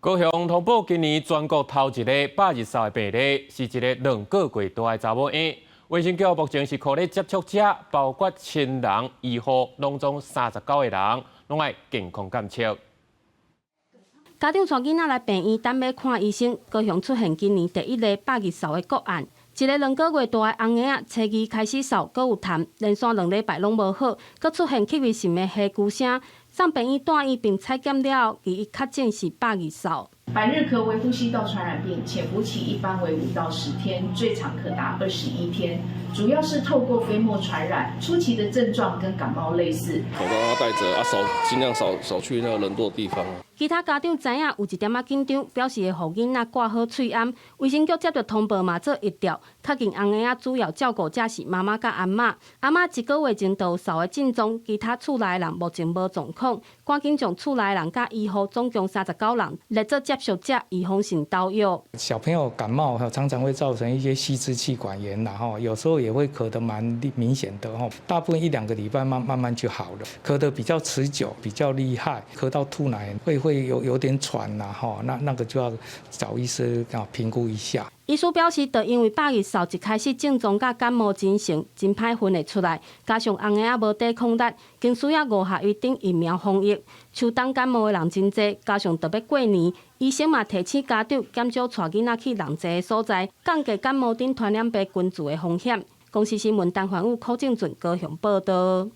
高雄通報今年全國頭一个百日嗽的病例，是一个2個月大的查某嬰。衛生局目前是鼓勵接觸者，包括親人、醫護，攏總39個人，攏愛健康監測。家長帶囡仔來病院等欲看醫生，高雄出現今年第一例百日嗽的個案。一个2個月大的甕嬰仔，初二開始嗽，閣有痰，連續2禮拜攏無好，閣出現氣味性的痚啾聲，送病院住院並採檢了後，予伊確診是百日嗽。百日咳為呼吸道傳染病，潛伏期一般為5到10天，最長可達21天。主要是透過飛沫傳染，初期的症狀跟感冒類似。口罩要戴著啊，少盡量少少去那個人多的地方。其他家長知影有一點仔緊張，表示會予囡仔掛好喙罨。衛生局接著通報嘛做疫調，確認甕嬰仔主要照顧者是媽媽佮阿嬤。阿嬤一個月前就有嗽的症狀，其他厝內人目前無狀況。趕緊將厝內人佮醫護總共39人列做接觸者，預防性投藥。小朋友感冒常常會造成一些細支氣管炎，然後有時候也會咳得蠻明顯的吼，大部分一兩個禮拜慢慢慢就好了。咳得比較持久，比較厲害，咳到吐奶會有點喘啦，吼，那個就要找醫師啊評估一下。醫師表示，就因為百日嗽一開始症狀佮感冒真像，真歹分會出來，加上甕嬰仔無抵抗力，更需要五合一等疫苗防疫。秋冬感冒的人真濟，加上著欲過年，醫生嘛提醒家長減少帶囡仔去人濟的所在，降低感冒等傳染病根治的風險。公視新聞陳環宇、柯正俊高雄報道。